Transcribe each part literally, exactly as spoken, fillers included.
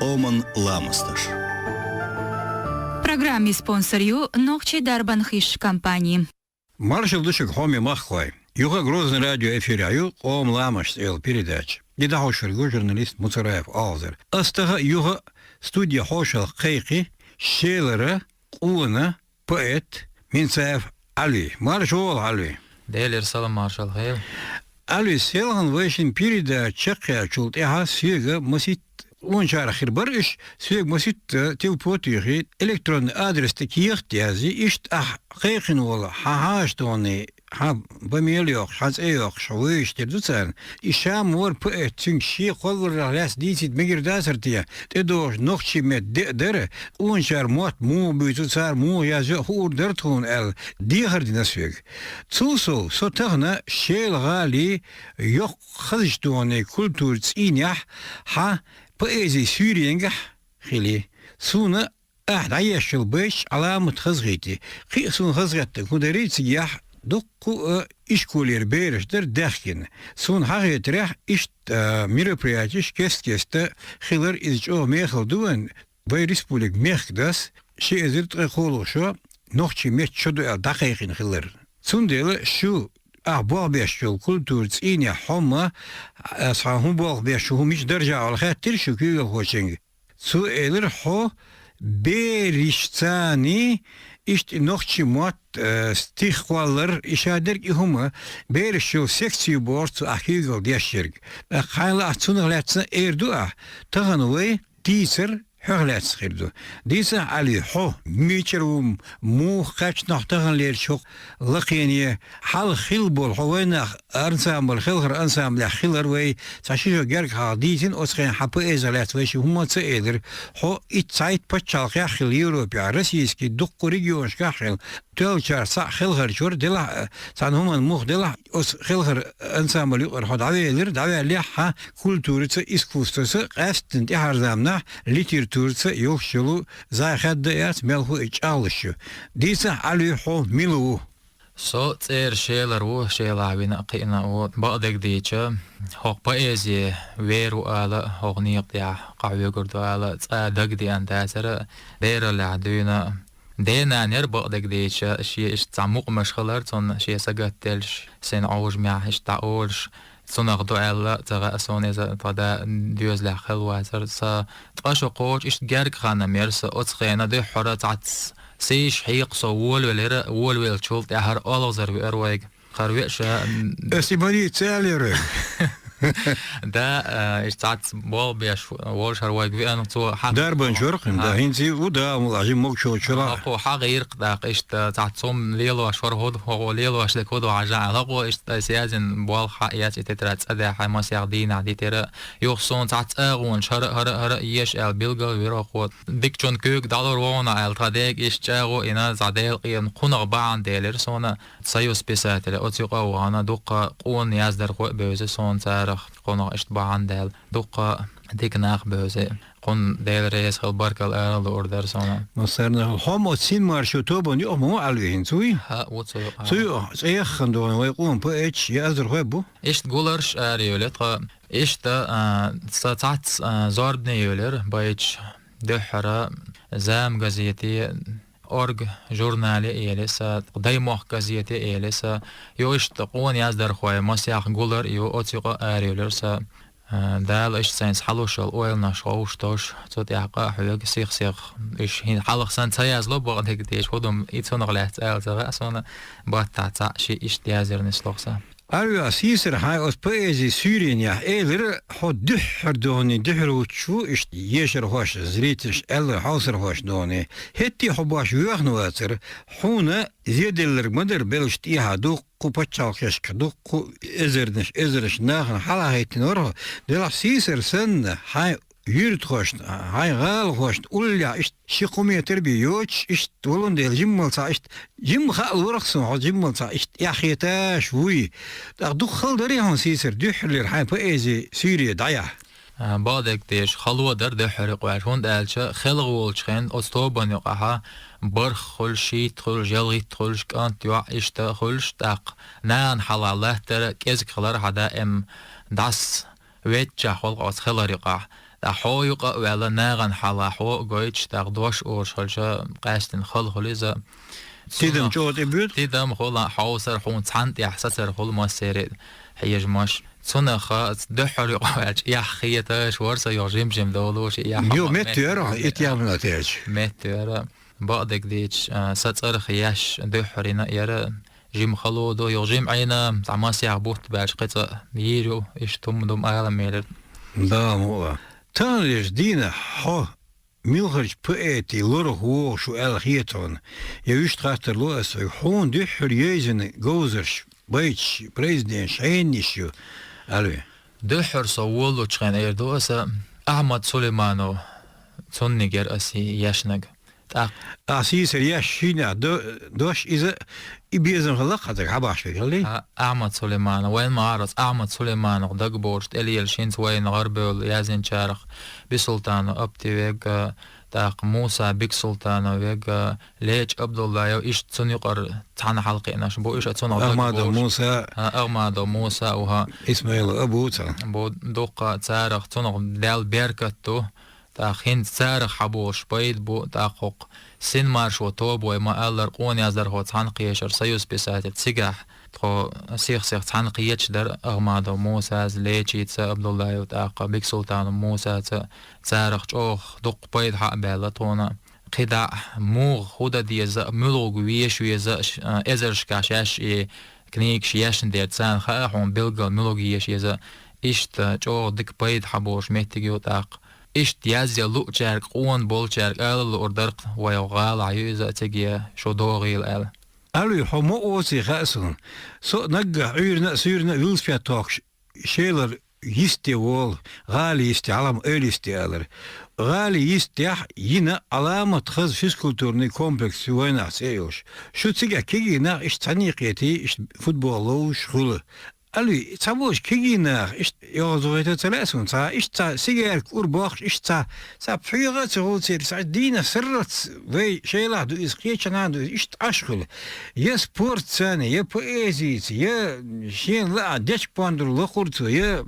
Къоман ламасташ. Программин спонсор ю нохчийн дарбан хиш компани. Маршал ду шуга, хьоме махкахой. Юха Грозный радио эфирехь ю «Къоман ламасташ» цӀе йолу передача. И дӀахьош верг ву журналист Муцараев Алхазар. Ас таха юха студехь хьошалгӀа кхайкхи Шелара къона поэт Минцаев Ӏалви. Марша вогӀийла, Ӏалви. Делера салам-маршалла хуьлда. Ӏалви, селхана вай шина передача чекхъяьллачул тӀаьхьа соьга масийтта къоначарах хир бара уьш, соьга масийтта телпо а туьйхи, электронный адрес тӀе кехат а язйи, иштта ахь кхайкхина волу хьан хьаша догӀний, хьан бамел йоккхуш, хьан цӀе йоккхуш, хьо вуьйш дер ду царна. И ша ма вара поэт, цуьнга шен кхоллараллех лаьцна дийцийта мегар дацара те, тӀедогӀучу нохчийн меттан де а дара, къоначара мотт муха буьйцу, цара муха язйо а хуур дара тхуна аьлла, дехар дина соьга. Цул сов, со тахана Шела гӀалин йоккха хазачу догӀанийн культуран цӀийнехь хьан поэзин суьйренгахь хили. Суна ахь дӀаеш йолу байташ Ӏаламат хазахийти. Кхин а суна хазахеттарг хӀун дарий, цигахь дуккха а ишколера бераш дара даьхкина. Суна хьахетарехь, иштта мероприятеш кест-кеста хилар, иза чӀогӀа мехала ду вайн, вайн республикан мехкан дас ши эзар ткъе кхоалгӀа шо нохчийн меттан шо ду аьлла дӀакхайкхина хилар. Цундела шу ахь болх беш йолу культуран цӀийнехь хьо ма, аса хьан хӀун болх беш, шу хӀун мича даржехь олу хаьттира шу куьйгалхочуьнга. Цо элира, хьо берашца цхьаьний иштта и нохчийн мотт, э, стих кхоллар, и шадерг и хӀума, бераш йолу секци бохург цо ахь куьйгалла деш ерг. ТӀаккха хьайна лаахь цунах лаьцна эр ду ахь, тахана вай дийцар хьох лаьцна хир ду. Дийцахь, Ӏалви, хьо мичара ву, муха кхаьчна хьо таханлерчу хӀокху лакхене, хьалха хилла болу хьо вайнах ансамбль, хелхар ансамблехь хилар вай, цхьа ши жо герга хьалха дийцина, оцу хенахь хьан поэзих лаьцна вай ши хӀума ца элира. Хьо итт цхьайтта пачхьалкхехь хилла, Европехь, российский дуккха регионашкахь хилла, тоьллачарах цхьаъ хелхарчу вара, делахь а, цхьана хӀуманна муха делахь а, оцу хелхар ансамбль юкъара хьо дӀавелира, дӀаваьллехь хьан культураца, искусствоца, къаьсттина тӀаьхьара заманахь литератураца йолуш йолу зӀе хадда а яц, мелхо а чӀагӀлуш ю. Дийцахь, Ӏалви, хьо мила ву? Со цӀера Шелара ву, Шелахь вина а, кхиъна а ву. Бакъдерг дийча, хӀокху поэзи вер ву ала, хӀокху некъа тӀехь къахьоьгур ду ала, цкъа дагадеана дацара, бераллехь дуьйна. Ден-нана яра, бакъдерг дийча, шен иштта цхьа мукъамаш хилар цунна, шен сагатделлаш, сина Ӏовжамехь иштта дӀаолуш, цунах ду аьлла, ца хаьа суна иза, тхан да доьзалехь хилла вацара. Сан ткъа шо кхочуш иштта герга хан-м яра сан, оцу хенахь дуьххьара цхьацца сийсара хьекха со волавелира, волавеллачул тӀаьхьара Алхазар веара вайга. Хара веа ша. Ас и Мария ца аьллера. Да, а, иштта цхьацца болх беш волуш хӀара вайга веана, цо хьан дарбанчу вара кхин, да, хӀинца и ву да, мула жимма могушочура. ХӀокхо хьан гӀиркх даккха, иштта цхьацца хӀума лелош вара хӀу-, хӀокхо лелош дерг хӀун ду хьажа аьлла, хӀокхо иштта ас язйина болх хьаэца и тетрадь цӀа даьхьа, масех дийнахь дитира. Юха суна цхьацца агӀонаш хӀара, хӀара, хӀара еш аьлла билгал вира хӀокхо. Дикачун куьйга дӀалур вогӀу хьуна аьлла, тхан дега иштта чӀагӀо а йина, цхьа Делан къинхетам, кхунах бахьана делира суна. Союз писателей оцу юкъа а вахана, дуккха къона яздархой а бевза суна царах, кхунах иштта бахьана даьлла, дуккха дика нах а бевза, кхунна Дела реза хила, баркалла ала луур дара суна. Массарна хьо ма оцу «Синмаршо» тобанна юкъа ма ву, Ӏалви, хӀинца вуй? ХӀаъ, ву цу юкъа. Цу юкъа цӀе яххана догӀу вайн къоман поэташ я азархой а бу? Иштта гуларш ара йолу тхан. Иштта, а, сан цхьацца, а, зорбане йолура байташ дуьххьара «Зама» газете, «Орга» журнале а елира сан, «Даймохк» газете а елира сан. Ю иштта къона яздархой масех гулар а ю, оцу юкъа а ара йолура сан. А, Дала иштта сайна хьалуш йолу ойланаш ховшдолуш, цу тӀехь къа а хьоьгу, сих-сиха. Уьш хӀинца хьалха санна ца язло, бакъдерг дийча, хӀун ду-м и, цунах лаьцна ала ца хаьа суна, баттахь цхьаъ-шиъ иштта язъяр нисло сан. Ӏалви, сийсара хьайн оцу поэзин суьйренехь элира, хьо дуьххьара догӀанийн дуьхьал вуьтуш ву, иштта ешархошна, зрительшна аьлла, хьовсархошна догӀанийн. ХӀетте а хьо баш воьхна вацара, хьуна зеделларг ма дара белшаш тӀехьа, дуккха пачхьалкхашкахь, дуккха эзарнаш, эзарнаш нахана хьалахӀиттина вара хьо. Делахь сийсара санна, хьайн юьртахошна, хьайн гӀалахошна уллехь иштта ши-кхо метр бен йоцуш, иштта волун дела, жиммал цхьа иштта, жимма хаалура-кх суна хьо, жиммал цхьа иштта эхь хеташ вуй. ТӀаккха дукха хала дарий хьуна, сийсара, дуьххьарлера хьайн поэзин суьйре дӀаяхьа? А, бакъдерг дийча, хало дара дуьххьара къуьйсуш, хӀунда аьлча хелха волчу хенахь оцу тобанна юкъахь бархӀ хуьлуш, шийтта хуьлуш, ялхитта хуьлуш, кӀант, йоӀ, иштта хуьлуш, тӀаккха нана хьалха латтара кӀезиг хилар хьан даим дӀасаветтачохь хьо оцу хелхар юкъахь. ТӀаккха хьо юкъа а ваьлла, нагӀан хьалха хьо а гойтуш, тӀаккха дош олуш хилча, къаьстина хала хуьлу иза. Тидам чӀогӀа тӀебоьду? Тидам хуьлу, хьовсар хьуна цхьанна тӀехь сацар хуьлу массеран хьежамаш. Цунах дуьххьара юкъа ваьлча, эхь хеташ вара со, юха жим-жим долуш, эхь. Йо, хӀама метта вера, метта ит вера. Яхмина терча. Метта вера. Бакъдерг дийцича, а, сан цӀарах еш дуьххьара йина яра, жим хало ду, юха жим Ӏийна, цхьа масех бутт баьлча кхин цкъа йийр ю, иштта хӀума ду-м ала мелира. Да, мула. Таханлерчу дийнахь хьо муьлхарчу поэтийн лорах вогӀуш ву аьлла хета хьуна? Я вуьшта хаттар ло ас вайга, хьуна дуьххьара йовзина говзарш, байташ, произведенеш хьенан йиш ю, Ӏалви? Дуьххьара со волалучу хенахь эр ду аса, Ахьмад Сулейманов, цунниг яра аса ешнаг. ТӀаккха ахь сийсара еш шийнехь до-, дош иза, и безам хилла-кх хьан дага хьан бахьаш верг хилла? А, Ахьмад Сулейманов, вайн ма-, Ахьмад Сулеймановх дагабовлуш, тӀелелаш хӀинца вайна гӀарабевлла яздинчарах Бисултанов Апти вега, тӀаккха Муса Биксултанов вега, Лечи Абдуллаев, иштта цунна юкъара цхьаьна хьалакхиънарш бу, иштта цунах Ахмадов дагабовлуш. Муса. А, Ахмадов Муса, уха. Исмаилов Абу цхьа. Бу дуккха царах, цунах Дала беркат ду. ТӀаккха хӀинца царах хьаболуш пайда бу, тӀаккха хӀокху синмаршо тобой ма-аллара, къона яздархо цхьаьна кхечара, Союз писателей, цигахь тхо сих-сиха цхьаьна кхеташ дара, Ахмадов Мусас, Лечица Абдуллаев, тӀаккха Биксултанов Мусаца, царах чӀогӀа дуккха пайда хьа а баьлла тхуна. КхидӀа а муха хӀун дан деза, муьлхарг веша веза, ш-, а, эзаршкахь шаьш и книгаш ешна дера, царна хаьа хьуна билггал муьлхарг еша еза, иштта чӀогӀа дика пайда хьаболуш меттиг ю тӀаккха. Иштта язъян луучаьрга, къона болчаьрга ала луур дара-кх, вай гӀалахь ю иза, цига шу догӀийла аьлла. Ӏалви, хьо ма оций хаьа суна. Со а наггахь Ӏуьйранна а, суьйранна а велосипед тохкуш Шелара йисте волу, гӀали йисте, хьалам эвла йисте алара. ГӀали йистехь йина Ӏаламат хаза физкультурный комплекс ю вайнахь цӀе а йолуш. Шу цигахь кегий нах иштта цхьаьний кхетий, иштта футбол ловзуш хуьлу. Ӏалви, цхьаболчу кегий наха иштта йовза гӀайта ца лаьа суна, цхьа иштта цхьа сигарка ур бохуш, иштта цхьа, цхьа пхьоьгӀа а ца хуьлу церан, цхьа дийна сарралц вай шелахь ду иза, кхечанхьа а ду иза, иштта Ӏаш хуьлу. Я спортца, я поэзица, я шена лаахь дечка-пондур лохур цо, я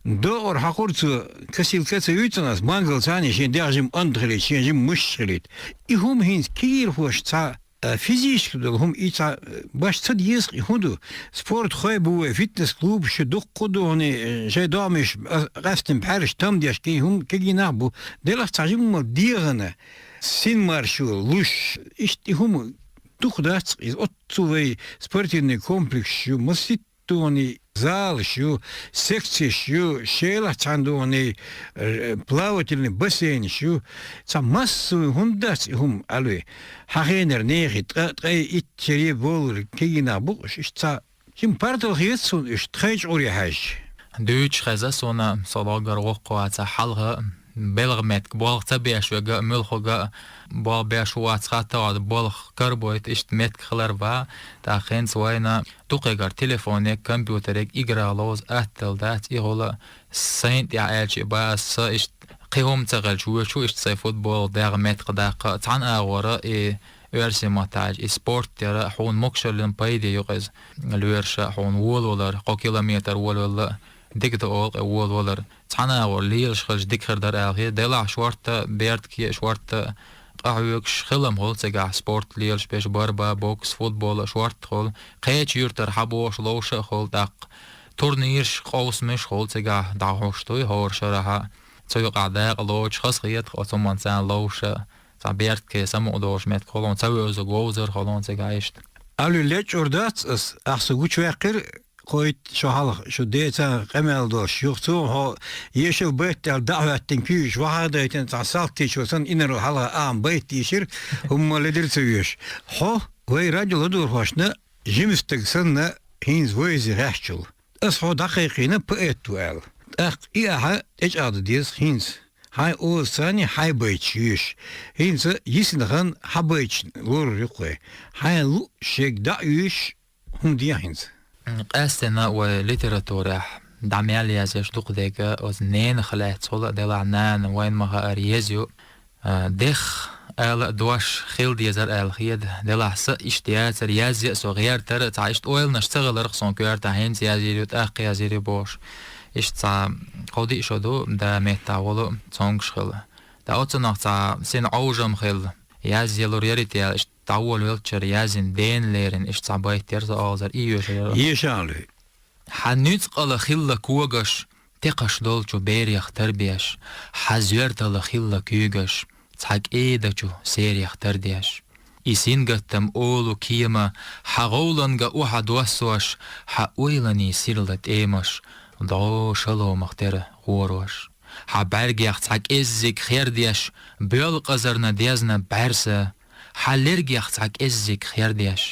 докъар хьакхур цо, косилка ца юьйцу ас, мангалца шен дегӀ жима онда хилийта, шен жима мышаш хилийта. И хӀума хӀинца кегийрхоша цхьа, а, физически долу хӀума и цхьа, а, баш ца деза-кх и хӀун ду? Спорт хой бу вай, фитнес-клубаш ю дуккха а ду хьуна, а, шайн догӀмаш, а, къаьстина пхьаьраш там деш, кегий хӀума кегий нах бу. Делахь цхьа жимма дегӀана, синмаршо луш, иштта и хӀума дукха дац-кх иза. Оццул вай спортивный комплекс ю, масийтта догӀний залаш ю, секцеш ю, шелахь цхьаьна догӀний, э, плавательный бассейнаш ю. Цхьа массовый хӀунда дац и хӀума, Ӏалви? Хьан хенара нехий ткъа, ткъе итт шаре болура кегий нах бу-кх уьш, иштта цхьа жима партал хета суна уьш, тхайн чӀуре хьаьжча. Дуьйцуш хеза суна, со логар воккхаваца хьалха, белхан меттиг болх ца беш верг а, муьлххачунга а болх беш ву вац хатта а, болх карабойту иштта меттиг хилар бан, тӀаккха хӀинца вайна дукхагара телефонега, компьютерега игра ловза атталла дац, и хӀума сайна тӀехь аьлча а бан ас, са иштта кхин хӀума ца хилча воьдуш ву иштта сайн футбол, дегӀ меттах даккха, цхьана агӀора и оьрсийн маттахь аьлча, и спорт яра, хьуна могушаллин пайде ю-кх иза, лоьраша хьуна волавалар, кхо километр волавелла, дика ду олу-кх и волавалар. Цхьана агӀор лелаш хилча дика хир дара аьлла хета, делахь шортта, бердке а, шортта къахьоьгуш хилам хуьлу цигахь, спорт лелаш берш, борьба, бокс, футбол, шортта хуьлу, кхечу юьртара хьабохуш ловзуш а хуьлу тӀаккха. Турнираш, къовсамаш хуьлу цигахь, дӀахьош дуй хӀора шарахь а. Цу юкъахь дакъа лоцуш хазахета оцу хӀуманца ловзуш а, цхьа бердке самукъадолуш меттиг хуьлу, ца вевзарг вовзар хуьлу цигахь иштта. Ӏалви, лечкъур дац ас, ахь со гучуваьккхира, кхойтта шо хьалха, шу деца къамел долуш, юха цо хьо ешал байтта аьлла дӀа а хӀоьттина, куьйгаш вахьа а дайтина, цхьа салтичо санна, инарла хьалха ахьа байтта йийшира, хӀумма ледира ца веш. Хьо вай радио ладугӀурхошна жима стаг санна, хӀинца вайзи гӀаьшчул. Ас хьо дӀакхайкхийна поэт ву аьлла. ТӀаккха и ахьа тӀечӀагӀдан деза хӀинца. Хьайн озаца а хьайн байташ йоьшуш. ХӀинца йисина хан хьан байташ лорур ю-кх вай. Хьайн луъ шег дӀа а йоьшуш, хӀума де хӀинца. Къаьстина вай литературехь дӀа мел язъеш дукха дерг оцу ненах лаьцна хуьлу, делахь нана вайна ма-хаъара еза ю. А, дех ала а дош хила дезара аьлла хета, делахь сан иштта яцара, язъя а со гӀертара, цхьа иштта ойланаш ца хиларх сон коьртахь хӀинца язйийр ю, тӀаккха язйийр ю бохуш. Иштта цхьа кхо-диъ шо ду, да меттахь волу цомгуш хилла. Ткъа оцунах цхьа сина Ӏовжам хилла. Язъялур яра те аьлла, иштта дӀаволавеллачара язйина дена леррина иштта цхьа байт яра со оалазар, и йоьшур яра. Ешан луьй. Хьан нуьцкъала хилла когаш, текхаш долчу берех тарбеш, хьан зоьртала хилла куьйгаш, цхьа кӀедачу серех тардеш. И сингаттам олу кема, хьан гӀовланга охьа доссош, хьан ойланийн сирла тӀемаш, дӀо шаломах тера гӀорош. Хьан бӀаьргех цхьа кӀеззиг хердеш, боьлкъазарна дезна бӀаьрса, хьан лергех цхьа кӀеззиг хердеш,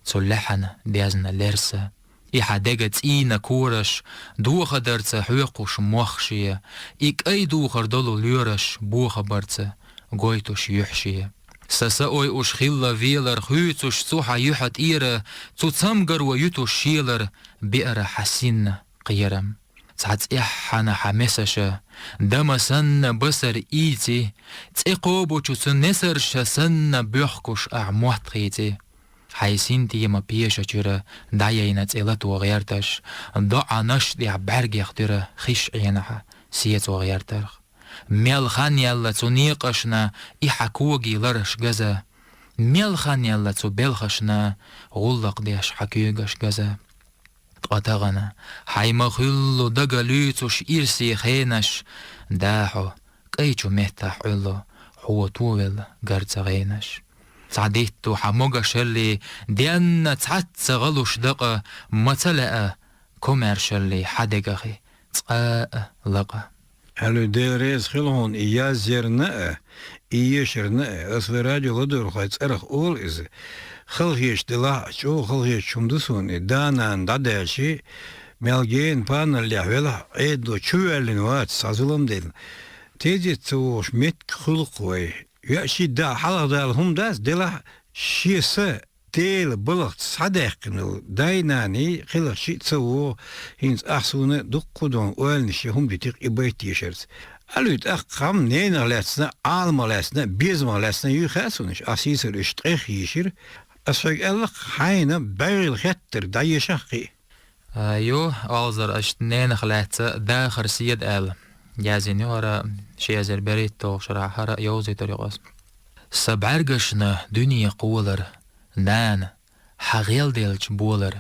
цу лаьхьана дезна лерса. И хьан дега цӀийнан кораш, дохадарца хьоькхуш мох шен, и кӀай духар долу лоьраш бохабарца гойтуш юьхь шен. Сан са ойуш хилла велар хуьйцуш цу хьан юьхьа тӀера, цу цамгаро ютуш шелар беара хьан синна кхерам. Цхьа цӀеххьана хьан месаша, дама санна басар ийци, цӀе кхобучу цу несарша санна боьхкуш ахь мотт хийци. Хьайн синтема пеша чуьра дӀаяйна цӀе лато гӀерташ, доӀанаш тӀехь бӀаьргех туьра хиш Ӏенахьа сецо гӀертарх. Мел хан яьлла цу некъашна и хьан когий лараш газа, мел хан яьлла цу белхашна гӀуллакх деш хьан куьйгаш газа. Ткъа тахана, хьайн ма-хуьллу дага луьйцуш ирсе хенаш, да хьо, кӀайчу меттахь Ӏуьллу, хьо товелла гарца гӀенаш. Цхьа дитту хьан могашалле, денна цхьацца гӀалуш дакъа, ма ца лаьа, комаьршалле хьан дегахи цкъа а лакъа. Алуй, Дела реза хила хьуна и язъярна а, и ешарна а. Ас вай радио ладогӀархойн цӀарах олу иза. Халахеташ делахь а, чӀогӀа халахеташ хӀума ду суна и. Да-нана дӀадаьлча, мел гена паналлехь велахь а, Ӏедало чу воьллина вац, цхьа зулам делла. Тезет ца вогӀуш меттиг хуьлу-кх вай. Веачий, да хьалха дала хӀума дац, делахь а, шен са Делан балхаца схьадаьккхина долу дай-наний кхелхаш шиъ ца вогӀу, хӀинца ахь суна дуккха а дона ойланаш я хӀума дитира и байт дешарца. Алуй, тӀаккха хӀама ненах лаьцна, Ӏаламах лаьцна, безамах лаьцна юй хаьа суна уьш, ахь сийсара уьш ткъех йийшира. Ас хьоьга аьлла-кх, хьайна бӀаьгӀийла хеттарг дӀаешахь кхин. А, ю, олзар, аша ненах лаьцна дахар седа аьлла. Язйина ю хӀара ши эзар берхӀитталгӀа шарахь, хӀара йовзуьйтур ю-кх ас. Сан бӀаьргашна дуьне кхолар, нана, хьан гӀелделча болар.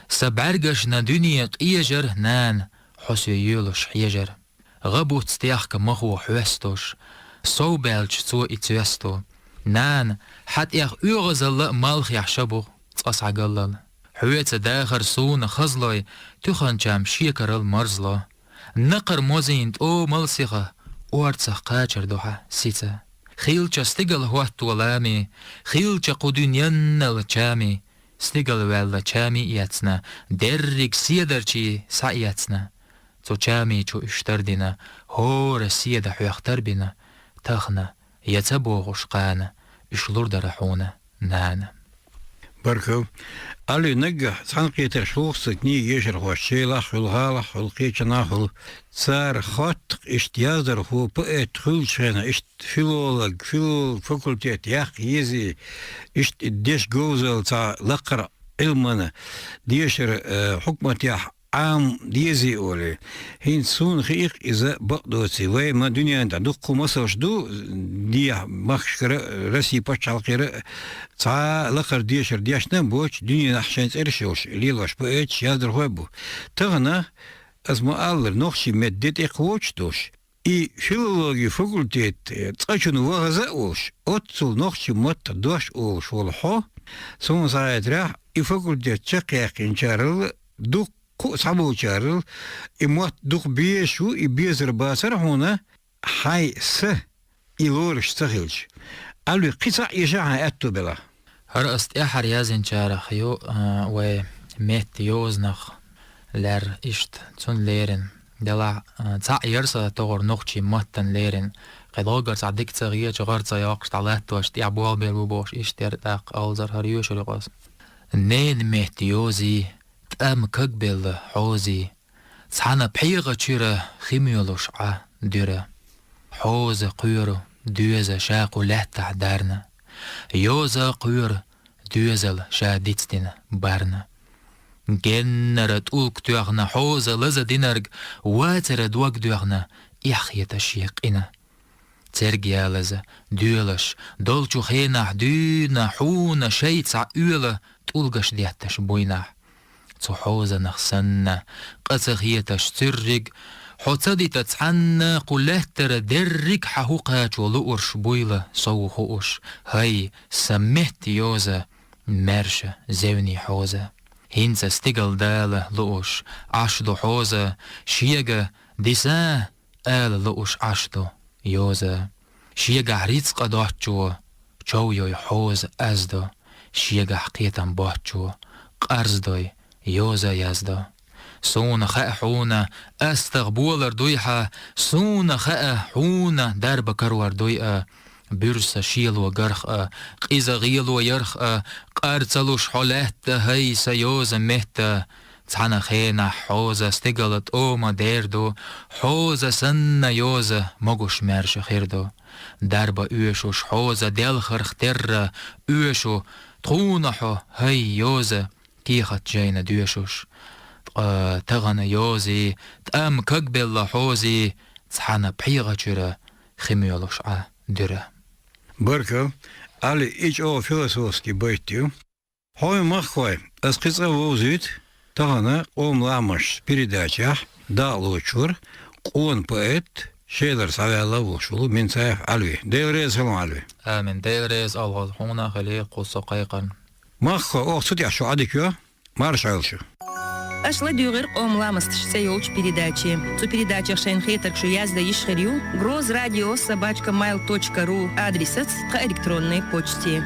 Сан бӀаьргашна дуьне къежар, нана, хьо соь йоьлуш хьежар. ГӀа буц техка махо хьоьстуш, сов баьлча цо и цоьсту. Нана, хьан тӀех оьгӀазалла а малхехь ша бу цкъа схьагаллал. Хьоьца дахар суна хазлой, туьхан чам шекарал марзло. Накхар мозийна тӀомал сиха, орцах кхачар ду хьан сица. Хилча стигал хӀотто лами, хилча кху дуьненнал чами, стигал ваьлла чами эцна, дерриг седарчий схьаэцна. Цу чами чу уьш тардина, хӀора седа хьоьх тарбина, тахана, я ца богӀуш кхана, уьш лур дара хьуна, нана. Баркалла. Алуй, наггахь цхьаьнакхетарш хӀух ца книга ешархошца, Шелахь хуьлу, ГӀалахь хуьлу, кхечанхьа хуьлу. Цара хатта-кх иштта яздархо, поэт хуьлучу хенахь, иштта филолог, филолог факультет яккха езий, иштта и дешан говзалла цхьа лакхара Ӏилмана дешар, э, хьукматехь Ӏам дезий олий. ХӀинца суна хиъ-кх иза бакъдоций. Вай ма дуьнен тӀехь дуккха масалш ду, дехьа махкашкара, Россин пачхьалкхера цхьа лакхара дешар дешна а боцуш, дуьненахь шайн цӀераш йолуш лелош поэташ, яздархой а бу. Тахана, ас ма-аллара, нохчийн меттан де тӀекхочуш долуш, и филологин факультет цкъачунна вахаза а волуш, оццул нохчийн маттах дош олуш волу хьо, суна схьахетарехь, и факультет чекхъяьккхинчарал дуккха а схьаболчарал, и мотт дукха безаш ву, и безар бацара хьуна, хьайн са и лоруш ца хилча. Алуй, кхин цхьаъ еша хьан аьтто белахь. ХӀара ас тӀаьххьара язйинчарах ю, а, вай меттан йозанах лаьрра иштта, цунна лерина. Делахь, а, цхьаъ яра сан тохара нохчийн маттана лерина. Кхин дӀогара цхьа дика ца хеташ, гӀар ца йоккхуш, дӀалаттош, тӀехь болх бер бу бохуш, иштта яра тӀаккха олзар, хӀара йоьшур ю-кх ас. Ненан меттан йозий, тӀам кагбелла хьозий, цхьана пхьегӀа чуьра хи моьлуш Ӏа дуьра. Хьоза кхоьру доьза ша кху лаьттахь дарна. Йоза кхоьру доьзал ша дицдина барна. Геннара тӀулг тоьхна хьоза лаза динарг, вацара дог доьхна эхь хеташ я къина. Церг ялаза, доьлаш, долчу хенахь дуьйна хьуна шайца оьла тӀулгаш детташ буйнахь. Цу хьозанах санна, къа ца хеташ цуьрриг, хьо ца дита цхьанна кху лаьттара дерриг хьан хӀу кхачо луурш буйла сов хууш, хӀай, сан метта йоза, маьрша зевний хьоза. ХӀинца стигал Дала лууш Ӏаш ду хьоза, шега диса ала лууш Ӏаш ду йоза. Шегахь рицкъа доцчо чов йой хьоза аз до, шегахь кхетам боцчо къарз дой йоза яз до. Суна хаьа хьуна, астагӀа болар дуй хьан, суна хаьа хьуна, дарба карор дуй а, буьрса шело гарх а, къиза гӀело ярх а, къар ца луш хьо лаьтта, хӀай, сан йоза метта. Цхьана хенахь хьоза стигала тӀома дер ду, хьоза санна йоза могуш маьрша хир ду. Дарба оьшуш хьоза делхарх терра оьшу, тхуна хьо, хӀай, йоза, кехат жайна доьшуш. Ткъа тахана йозий, тӀам кагбелла хьозий, цхьана пхьегӀа чуьра хи моьлуш Ӏа дуьра. Баркалла, Ӏали, и чӀогӀа философский байт ю. Хьой, махкахой, ас кхин цкъа вовзуьйту тахана «Къоман ламасташ» передачехь дакъалоцуш вара къона поэт, Шелара схьаваьлла а волуш волу Минцаев Ӏалви. Дела реза хила хьуна, Ӏалви. Амин. Дела реза, Алхаза, хьуна а хилийла кху со кхайкхарна. Махкахой, оха цу тӀехь шу Ӏадика йо, марша Ӏойла шу. Аша ладуьйгӀира «Къоман ламасташ» цӀе йолчу передаче. Цу передачех шайна хетарг шу яздан йиш хир ю Гроз радио собачка mail точка ру адресаца, тхан электронный почте.